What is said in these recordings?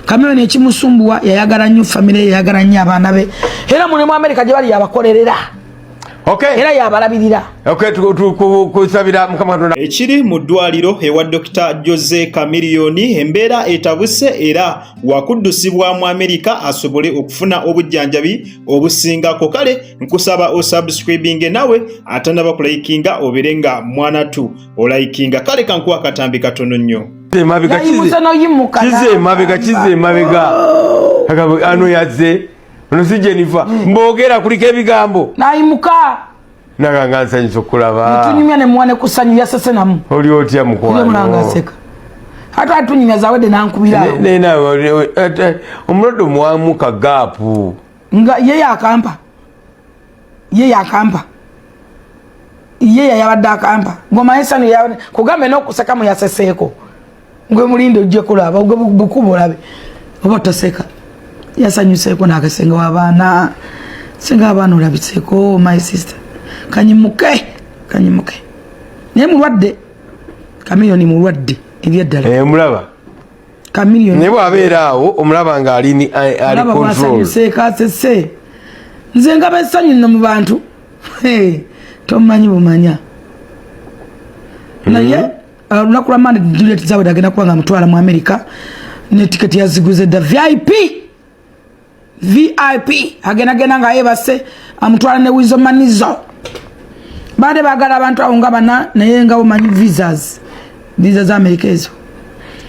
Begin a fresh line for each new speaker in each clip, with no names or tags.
Chameleone ekimusumbuwa, yayagala nnyo famire, yayagala nnyo abaana be, era mulimu Amerika gye bali yabakolerera. Era yabalabirira.
Okay, kusabira Mukama Katonda.
Ekiri mu ddwaliro ewa Dr Jose Chameleone, embeera etabuse, era wakuddusibwa mu Amerika asobole okufuna obujjanjabi obusingako. Kale nkusaba osubscribinge, nawe atanaba kulikinga obeere nga mwanatu olikinga. Kale kankuwa akatambi katono nnyo.
Emabega.
Yayimuse n'oyimuka.
Kize emabega, kize emabega. Ano yazze ono si Jennifer mbogera, kuliko ebigambo.
Nayimuka.
Naganga nsanyusa okulaba.
Tunyumya nemuwa ne ku ssanyu, yasese namu.
Oli otya?
Mulanga.
Mukwano.
Aseka ate atunyumya zawedde nankubira awo.
Nawe omulwadde omuwamu kagaapu.
Nga ye yakampa, ye yakampa, ye yayabadde akampa ngoma essanyu kugambe n'okusekamu yaseseeko. Gwe mulinde ojje kulaba gwe bukuba olabe oba toseka. Yasanyuseeko n'akasenga w'abaana, senga abaana olabiseeko. My sister, kanyimuke, kanyimuke, naye mulwadde. Chameleone mulwadde ebyaddala.
Eh, omulaba.
Chameleone.
Naye bw'abeera awo omulaba nga ali
olaba
control.
Bwasanyuseeko, asese. Nze ngaba essanyu nno mu bantu. Hey, tomanyi bumanya, naye olunaku lwa Mande Juliet Zawed agenda kuba nga mutwala mu America, ne tiketi yaziguze dda, VIP, VIP. Agenda genda nga yebase, amutwala ne Weasel Manizo. Baade bagala abantu awo nga bana, naye nga omanyi visas, visa za America ezo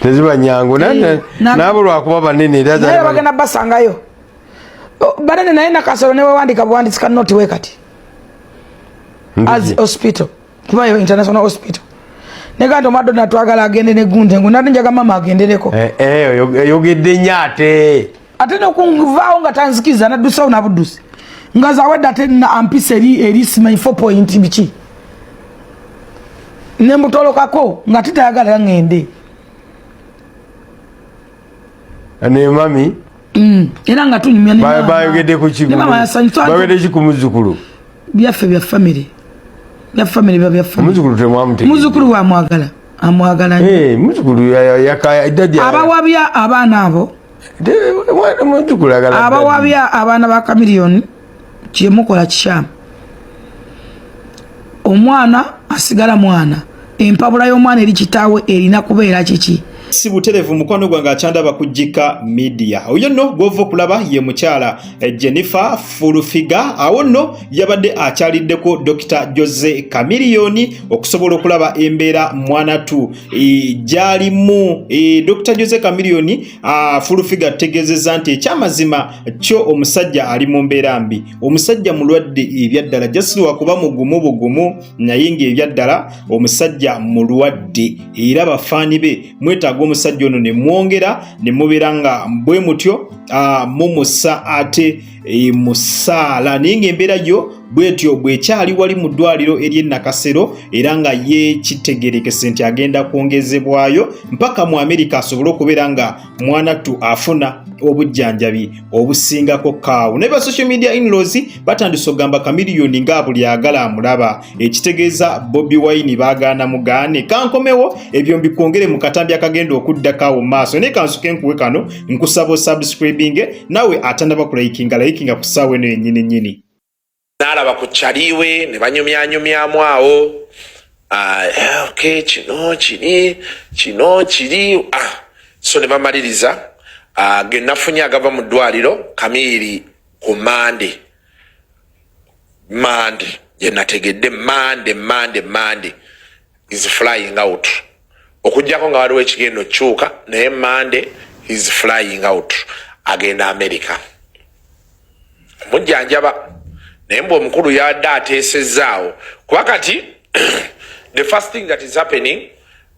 teziba nyangu.
Eh,
Naabo lwakuba banene era
naye bagenda basangayo. Oh, banene, naye Nakasolo newewandika buwandisi ka note we kati as hospital, kuba yo international hospital nega nti omwadde natwagala agende negunde ngu nate njaga mama agendereko.
Eh, eh, oyogedde nnyo ate.
Ate nokunvaawo nga tanzikiriza, naddusawo nabuddusi nga zawedde, ate ampisa eri simanyi 4 point biki, nemutolokako nga titayagala ŋŋende.
Ne mami.
Era nga tunyumya ne maama.
Bayogedde ku ki?
Ne maama yasanyusa.
Bayogedde ki ku muzzukulu?
Byaffe bya famire, bya famire, biba bya famire.
Omuzzukulu temwamutegedde.
Muzukulu wamwagala, amwagala nnyo.
Eh, muzzukulu yakaya daddy.
Abawabya abaana abo.
Muzzukulu ayagala daddy.
Abawabya abaana ba Chameleone, kyemukola kikyamu. Omwana asigala mwana, empabula y'omwana eri kitaawe erina kubeera kiki?
Si buterevu, mukwano gwange akyandaba ku Jika Media. Oyo nno gw'ova okulaba ye mukyala Jennifer Full Figure. Awo nno yabadde akyaliddeko Dr Jose Chameleone okusobola okulaba embeera mwanatu gy'alimu. Dr Jose Chameleone, Full Figure ategeezezza nti ekyamazima kyo omusajja ali mu mbeera mbi, omusajja mulwadde ebyaddala, just lwakuba mugumu bugumu, naye ng'ebyaddala omusajja mulwadde. Era bafaani be mwetaaga omusajja ono ne mwongera ne mubeera nga bwe mutyo mumusa ate musaala, naye ng'embeera yo bwetyo bwekyali wali mu ddwaliro ery'e Nakasero, era nga ye kitegerekese nti agenda kwongezebwayo mpaka mu Amerika asobole okubeera nga mwanattu afuna obujjanjabi obusingako kaawo. Naye ba social media inlaws batandise okugamba Chameleone nga buli agala amulaba, ekitegeeza Bobi Wine baagaana mugaane. Kankomewo ebyo mbikwongere mu katambi akagenda okuddako awo mu maaso, naye kansuke nkuwe kano. Nkusaba osubscribinge, nawe atanaba kulikinga, likinga ku ssaawa eno yennyini nnyini.
N'alaba ku kyaliwe ne banyumyanyumyamu awo. Ah, okay, kino kiri, kino kiri. Ah, so ne bamaliriza. Ah, ge nafunye agava mu ddwaliro Kamiri ku Mande, Mande gye nategedde, Mande, Mande, Mande is flying out, okugjako nga waliwo ekigenda okukyuka, naye Mande is flying out, agenda America mujjanjaba. Naye mbwe omukulu yadde ateesezzaawo, kuba kati the first thing that is happening,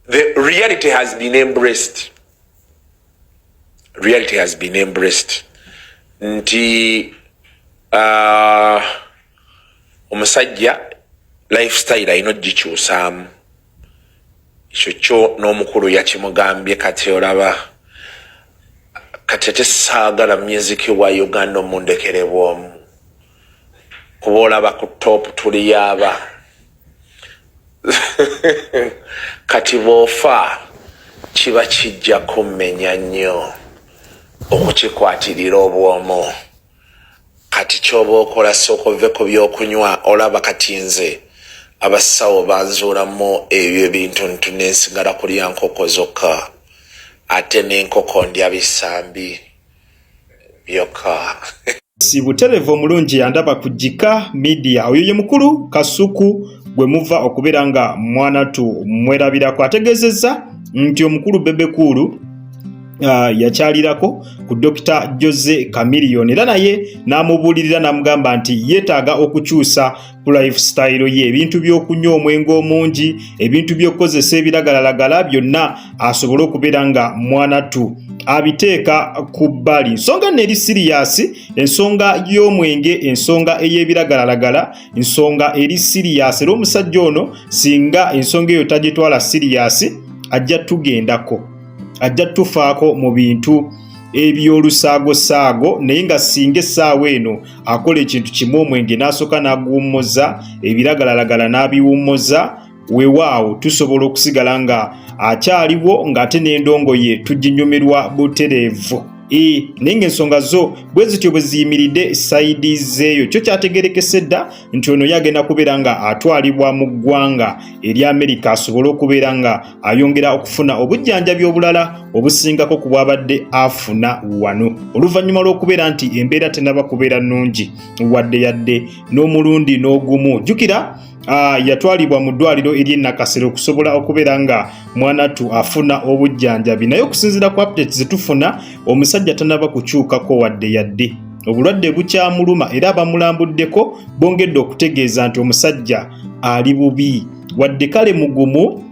the reality has been embraced, reality has been embraced nti omusajja lifestyle alina ogikyusaamu. Ekyo kyo n'omukulu yakimugambye. Kati olaba kati ate saagala music wa Uganda omundekerebwa omu, kuba olaba ku top tuliyaaba. Kati bw'ofa kiba kijja kummenya nnyo. Okukikwatirira obwomu. Kati kyoba okola, sooka ove ku byokunywa. Olaba kati nze abasawo banzuulamu ebyo ebintu ntu nensigala kulya nkoko zokka, ate n'enkoko ndya bisambi byokka.
Si butereevu omulungi andaba ku Gika Media. Oyo ye mukulu Kasuku gwe muva okubeera nga mwanatu mwerabirako. Ategeezezza nti omukulu Bebe Cool yakyalirako ku Dr. Jose Chameleone era naye n'amubuulirira n'amugamba nti yeetaaga okukyusa ku lifestyle ye, ebintu by'okunywa omwenge omungi, ebintu by'okukozesa ebiragalalagala byonna, asobole okubeera nga mwanatu abiteeka ku bbali. Nsonga nno eri serious, ensonga y'omwenge, ensonga ey'ebiragalalagala, ensonga eri serious. Era omusajja ono singa ensonga eyo tagitwala serious, ajja tugendako, ajja tufaako mu bintu eby'olusaagosaago. Naye nga singa essaawa eno akola ekintu kimu, omwenge n'asooka n'aguwummuza, ebiragalalagala n'abiwummuza, weewaawo tusobola okusigala nga akyaliwo, ng'ate n'endongo ye tuginyumirwa butereevu. Naye ng'ensonga zo bwe zityo bwe ziyimiridde side zeeyo. Kyo kyategerekese dda nti ono ye agenda kubeera nga atwalibwa mu ggwanga erya Amerika asobole okubeera nga ayongera okufuna obujjanjabi obulala obusingako ku bwabadde afuna wano, oluvannyuma lw'okubeera nti embeera tenaba kubeera nnungi wadde yadde n'omulundi n'ogumu. Jjukira yatwalibwa mu ddwaliro ery'e Nakasero okusobola okubeera nga mwanatu afuna obujjanjabi, naye okusinziira ku updates zetufuna, omusajja tanaba kukyukako wadde yadde, obulwadde bukyamuluma. Era abamulambuddeko bongedde okutegeeza nti omusajja ali bubi, wadde kale mugumu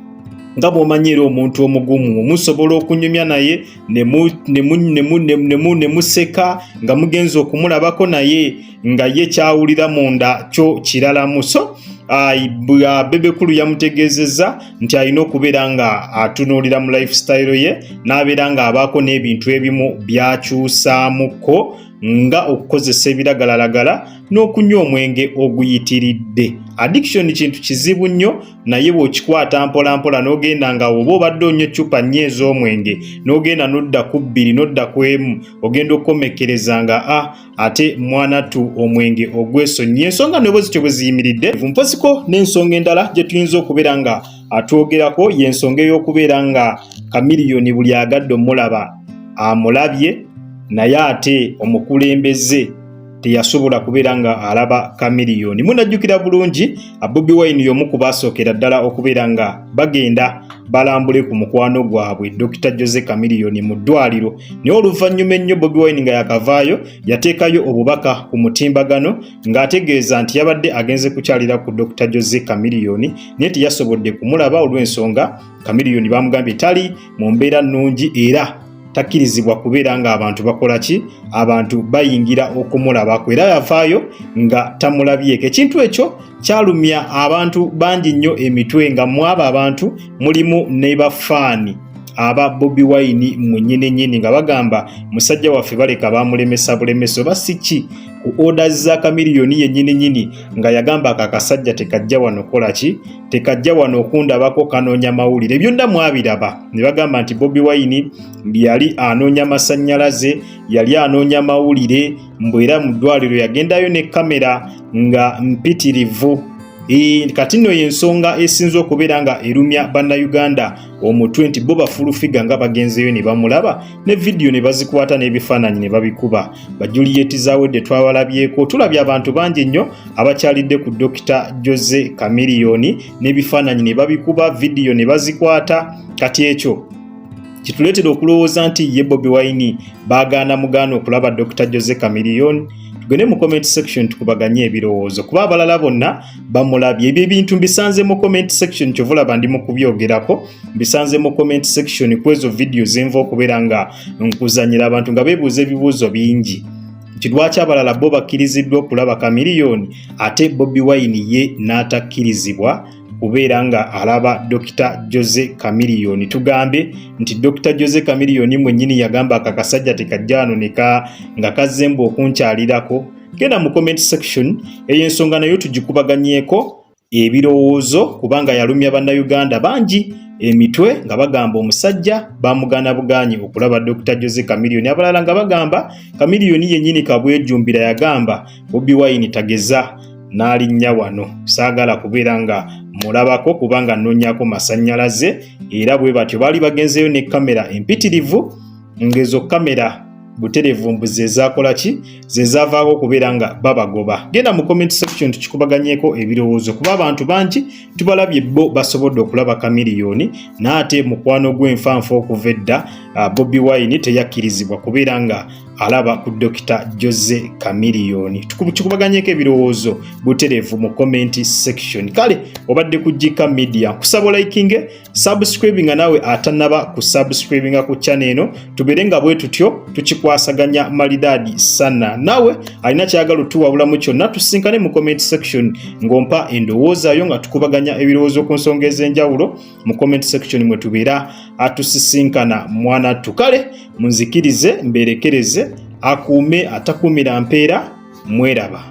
nga bw'omanyi. Era omuntu omugumu musobola okunyumya naye ne museka nga mugenza okumulabako, naye nga ye kyawulira munda kyo kiralamu. So Bebe Cool yamutegeezezza nti alina okubeera nga atunuulira mu lifestyle ye, n'abeera nga abaako n'ebintu ebimu byakyusaamuko, nga okukozesa ebiragalalagala n'okunywa omwenge oguyitiridde. Addiction kintu kizibu nnyo, naye bw'okikwata mpolampola n'ogenda nga oba obadde onywa eccupa nnya ez'omwenge, n'ogenda n'odda ku bbiri, n'odda ku emu, ogenda okukomekkereza nga ate mwanatu omwenge ogwesonyiye. Ensonga nobwe zityo bwe ziyimiridde. Mpoziko n'ensonga endala gye tuyinza okubeera nga atwogerako y'ensonga ey'okubeera nga Chameleone buli agadde omulaba amulabye, naye ate omukulembeze teyasobola kubeera nga alaba Chameleone. Munajjukira bulungi, Bobi Wine y'omu ku baasookera ddala okubeera nga bagenda balambule ku mukwano gwabwe Dr Jose Chameleone mu ddwaliro. Naye oluvannyuma ennyo, Bobi Wine nga yakavaayo, yateekayo obubaka ku mutimbagano ng'ategeeza nti yabadde agenze kukyalira ku Dr Jose Chameleone, naye teyasobodde kumulaba olw'ensonga Chameleone bamugambye tali mu mbeera nnungi era takkirizibwa kubeera ng'abantu bakola ki, abantu bayingira okumulabako. Era yavaayo nga tamulabyeko. Ekintu ekyo kyalumya abantu bangi nnyo emitwe, nga mwabo abantu mulimu ne bafaani aba Bobi Wine mwennyini nnyini, nga bagamba musajja waffe baleka bamulemesa bulemesa oba si ki ku orders za Chameleone yennyini nnyini, nga yagamba ako akasajja tekajja wano kola ki, tekajja wano okundabako, kanoonya mawulire. Byonna mwabiraba ne bagamba nti Bobi Wine yali anoonya masannyalaze, yali anoonya mawulire, mbu era mu ddwaliro yagendayo ne kamera nga mpitirivu. Kati nno yensonga esinze okubeera nga erumya Bannayuganda omutwe, nti bo ba Full Figure nga bagenzeyo ne bamulaba, ne vidiyo ne bazikwata, n'ebifaananyi ne babikuba. Ba Juliet Zawedde twabalabyeko, tulabye abantu bangi nnyo abakyalidde ku Dr Jose Chameleone, n'ebifaananyi ne babikuba, vidiyo ne bazikwata. Kati ekyo kituleetera okulowooza nti ye Bobi Wine baagaana mugaana okulaba Dr Jose Chameleone. Tugende mu comment section tukubaganye ebirowoozo, kuba abalala bonna bamulabye. Ebyo ebintu mbisanze mu comment section, kyova olaba ndi mu kubyogerako. Mbisanze mu comment section ku ezo vidiyo zenva okubeera nga nkuzanyira, abantu nga beebuuza ebibuuzo bingi nti lwaki abalala bo bakkiriziddwa okulaba Chameleone, ate Bobi Wine ye n'atakkirizibwa kubeera nga alaba Dr Jose Chameleone. Tugambe nti Dr Jose Chameleone mwennyini yagamba aka kasajja tekajja wano nga kazzemba okunkyalirako. Genda mu comment section, eyo ensonga nayo tugikubaganyeeko ebirowoozo, kubanga yalumya Bannayuganda bangi emitwe nga bagamba omusajja bamugaana bugaanyi okulaba Dr. Jose Chameleone, abalala nga bagamba Chameleone yennyini kabwejumbira yagamba Bobi Wine tageza n'alinnya wano, saagala kubeera nga mulabako kubanga nnoonyako masannyalaze. Era bwe batyo baali bagenzeyo ne kamera empitirivu, ng'ezo kamera butereevu mbu ze zaakola ki, ze zaavaako okubeera nga babagoba. Genda mu comment section tukikubaganyeko ebirowoozo, kuba abantu bangi tubalabye bo basobodde okulaba Chameleone, n'ate mukwano gw'enfanfa okuva edda Bobi Wine teyakkirizibwa kubeera nga alaba ku Dr. Jose Chameleone. Tukikubaganyeko ebirowoozo butereevu mu comment section. Kale obadde ku Gika Media, nkusaba olikinge, subscribinga naawe atanaba ku subscribinga ku channel eno, tubeere nga bwe tutyo tukikwasaganya malidaadi sana. Naawe alina kyagala otuwabulamu kyonna, tusinkane mu comment section ng'ompa endowoozayo nga tukubaganya ebirowoozo ku nsonga ez'enjawulo. Mu comment section mwe tubeera atusisinkana mwana tukale munzikirize mberekereze, akuume atakuumira mpeera, mweraba.